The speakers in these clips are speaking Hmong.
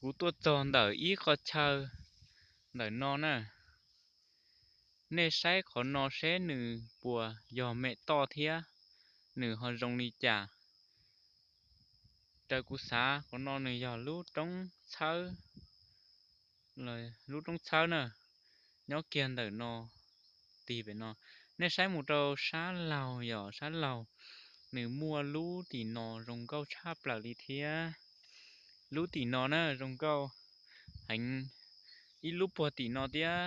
Kuv tuaj txog ntawm ib qho chaw ntawm no na. Nej saib qhov no seb nws puas yog mem toj thiab nws ho zoo li cas. Raws kuv xav qhov no nws yog lub roob txhawb, lub roob txhawb na, nyob kiag ntawm no, tig pem no. Nej saib mus rau sab laug, yog sab laug, nws muaj lub tim no zoo nkauj tshaj plaws li thiab. Lub tim no na zoo nkauj heev, ib lub puag tim no thiab.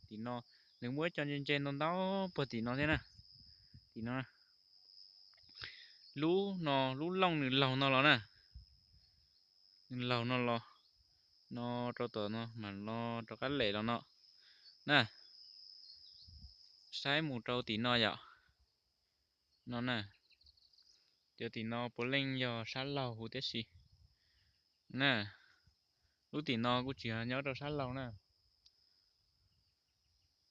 Tim no nws muaj ib co ntse ntse ntau ntau puag tim no thiab na. Tim no, lub no, lub looj nws laug no los na, nws laug no los, no rau tom no mas no rov qab lem los no na. Saib mus rau tim no yom, no na, cov tim no puav leej yog sab laug huv tib si na. Lub tim no kuj tsis nyob rau sab laug na.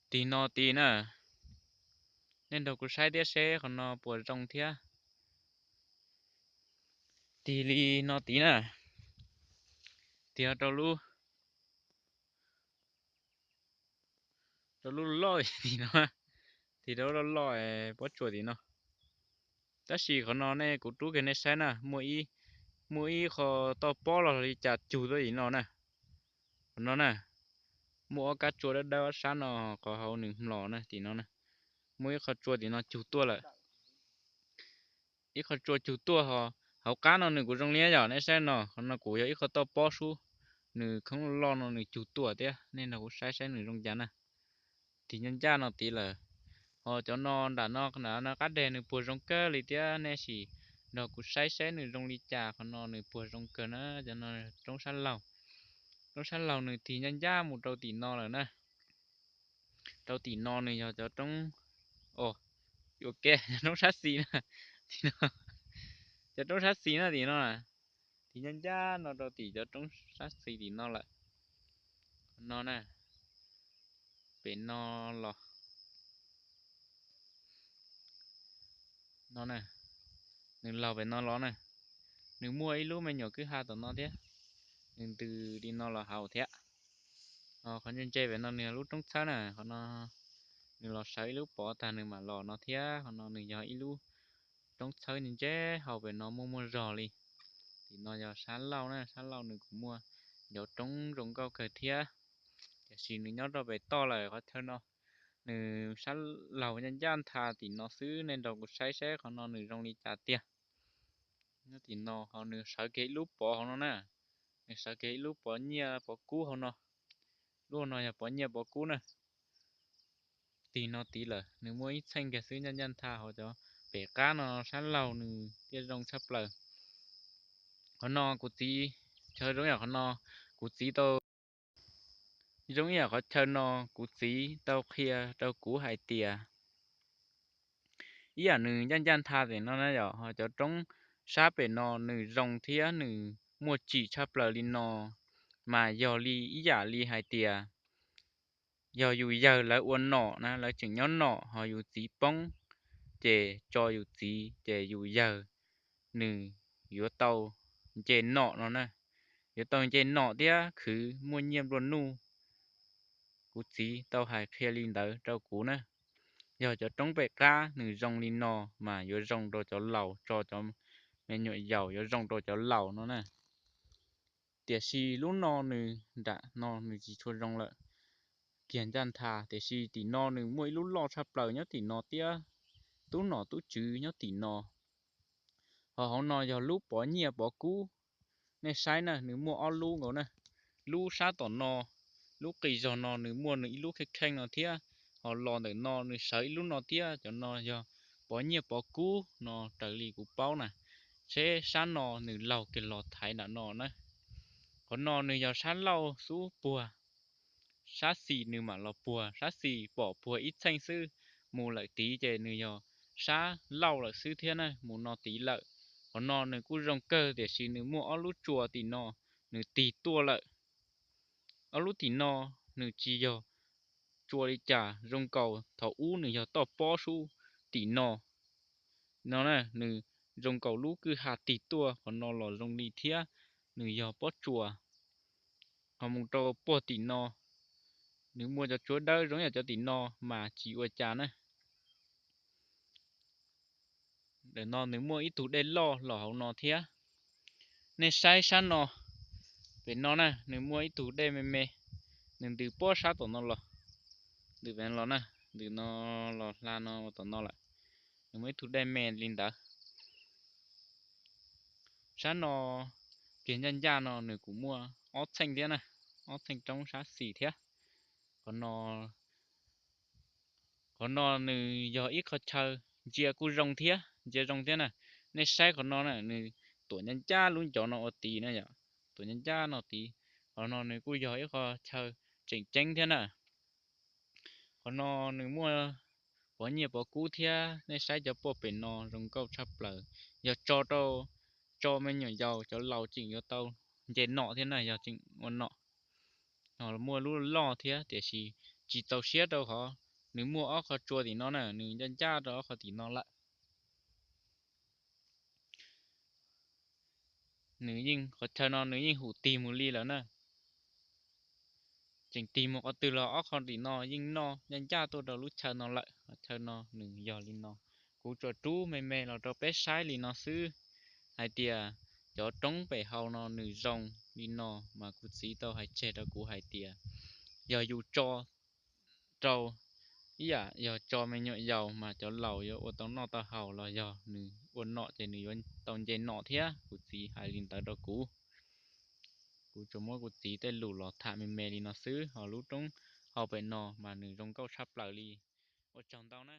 Tim no tid na, nej nrog kuv saib thiab seb qhov no puas zoo thiab. Tig li no tid na, tig rau lub, rau lub loj tim no, tig rau lub loj loj pob tsuas tim no. Tab sis qhov no nej, kuv rub kiag nej saib na, muaj ib, muaj ib qho toj pob los li cas cug tuaj tim no na. Qhov no na, muaj ob kab tsua dawb dawb ob sab no, qhov hauv nws mlos na tim no na, muaj ib qho tsua tim no cug tuaj lawm. Ib qho tsua cug tuaj ho, hauv qab no nws kuj zoo li yom, nej saib no, qhov no kuj yog ib qho toj pob sub, nws khoob loj no nws cug tuaj thiab, nej nrog kuv saib saib nws zoo cas na. Tig ncaj ncaj no tid lawm. Ho cov no nram no, nram no qab deg nws puag zoo kawg li thiab, nej sim nrog kuv saib saib nws zoo li cas, qhov no nws puag zoo kawg na. Cov no roob sab laug, roob sab laug nws tig ncaj ncaj mus rau tim no lawm na. Rau tim no nws yog cov roob, o, yuam kev, cov roob sab xis na, tim no, cov roob sab xis na tim no, tig ncaj ncaj no rau tim cov roob sab xis tim no lawm. No na, pem no los, no na, nws laug pem no los na, nws muaj ib lub me nyuam kwj ha tom no thiab, nws ntws li no los hauv thiab. Qhov ntse ntse pem no nws yog lub roob txhawb na, qhov no nws los sawv ib lub pov tag nws mam los no thiab, qhov no nws yog ib lub roob txhawb ntse ntse, hauv pem no muaj muaj zog li. Tim no yog sab laug na, sab laug nws kuj muaj cov roob zoo nkauj kawg thiab, tiam sis nws nyob rau pem toj lawm qhov chaw no. Nws sab laug ncaj ncaj ntha tim no xwb, nej nrog kuv saib saib qhov no nws zoo li cas tiag. Nyob tim no ho nws sawv kiag ib lub pov hauv no na, nws sawv kiag ib lub pov nyiaj pov kub hauv no. Lub no yog pov nyiaj pov kub na. Tig no tid lawm, nws muaj ib txheej kiag xwb, ncaj ncaj ntha hauv cov pem qab no sab laug nws thiaj zoo tshaj plaws. Qhov no kuv txiv, chaw zoo ib yam qhov no, kuv txiv tau, zoo ib yam qhov chaw no, kuv txiv tau qhia rau kuv hais tias ib yam nws ncaj ncaj ntha tim no na yom, ho cov roob sab pem no nws zoo thiab nws muaj tsim tshaj plaws li no, mas yog li ib yam li hais tias yog yus yawg lawv ua nom na, lawv tseem nyob nom ho yus txiv poob, ces tso yus txiv ces yus yawg nws yuav tau nce nom no na, yuav tau nce nom thiab khwv muaj nyiaj nplua nuj. Kuv txiv tau hais qhia li ntawd rau kuv na. Yog cov roob pem qab nws zoo li no mas yuav zoo rau cov laus, tso cov me nyuam yaus yuav zoo rau cov laus no na. Tiam sis lub no nws nram no nws tsis tshua zoo lawm, kiag ncaj ntha, tiam sis tim no nws muaj ib lub loj tshaj plaws nyob tim no thiab, tub nom tub tswv nyob tim no. Ho hauv no yog lub pov nyiaj pov kub. Nej saib na, nws muaj ob lub nkaus na. Lub sab tom no, lub qis zog no nws muaj nws ib lub kheej kheej no thiab, ho los ntawm no nws sawv ib lub no thiab. Cov no yog pov nyiaj pov kub no raws li kuv paub na. Seb sab no nws laug kiag los thaiv nram no na. Qhov no nws yog sab laug xub puag, sab xis nws mam los puag, sab xis pom puag ib txheej xwb, mus lawm tid ces nws yog sab laug lawm xwb thiab na, mus no tid lawm. Qhov no nws kuj zoo kawg tiam sis nws muaj ob lub tsua tim no nws tig tuaj lawm. Ob lub tim no nws tsis yog tsua li cas, zoo nkaus thaum ub nws yog toj pob sub tim no. No na, nws zoo nkaus lub kwj ha tig tuaj, qhov no los zoo li thiab nws yog pob tsuas. ho mus rau puag tim no, nws muaj cov tsuab dawb zoo yam cov tim no mas tsis ua cas na. Ntawm no nws muaj ib tug dej loj los hauv no thiab. Nej saib sab no, pem no na nws muaj ib tug dej me me, nws ntws puag sab tom no los, ntws pem los na, ntws no los hla no tom no lawm. Nws muaj ib tug dej me li ntawd. Sab no, kiag ncaj ncaj no nws kuj muaj ob txheej thiab na, ob txheej roob sab xis thiab. Qhov no, qhov no nws yog ib qho chaw ntsia kuj zoo thiab, ntsia zoo thiab na. Nej saib qhov no na, nws tuam ncaj ncaj lub ncov no ua tid na yom, tuam ncaj ncaj no tid. Qhov no nws kuj yog ib qho chaw tseem ceeb thiab na. Qhov no nws muaj pov nyiaj pov kub thiab, nej saib cov puag pem no zoo nkauj tshaj plaws. Yog tso rau, tso me nyuam yaus, cov laus tseem yuav tau nce nom thiab na, yog tseem ua nom. Ho muaj lub loj thiab tiam sis tsis txaus siab rau qhov nws muaj ob qho tsua tim no na, nws ncaj ncaj rau ob qho tim no lawm. Nws yeej, qhov chaw no nws yeej hum tig mus li lawm na. Tseem tig mus qhov twg los ob qho tim no yeej noj ncaj ncaj tuaj rau lub chaw no lawm. Qhov chaw no nws yog li no. Kuv tsuas rub me me los rau peb saib li no xwb, hais tias cov roob pem hauv no nws zoo li no, mas kuv txiv tau hais tseg rau kuv hais tias yog yus tso rau, ib yam yog tso me nyuam yaus mas cov laus yuav ua tau noj tau haus, los yog nws ua nom ces nws yuav tau nce nom thiab. Kuv txiv hais li ntawd rau kuv. Kuv tsuas muab kuv txiv tej lus los tham me me li no xwb, ho lub roob hauv pem no mas nws zoo nkauj tshaj plaws li. Ua tsaug ntau na.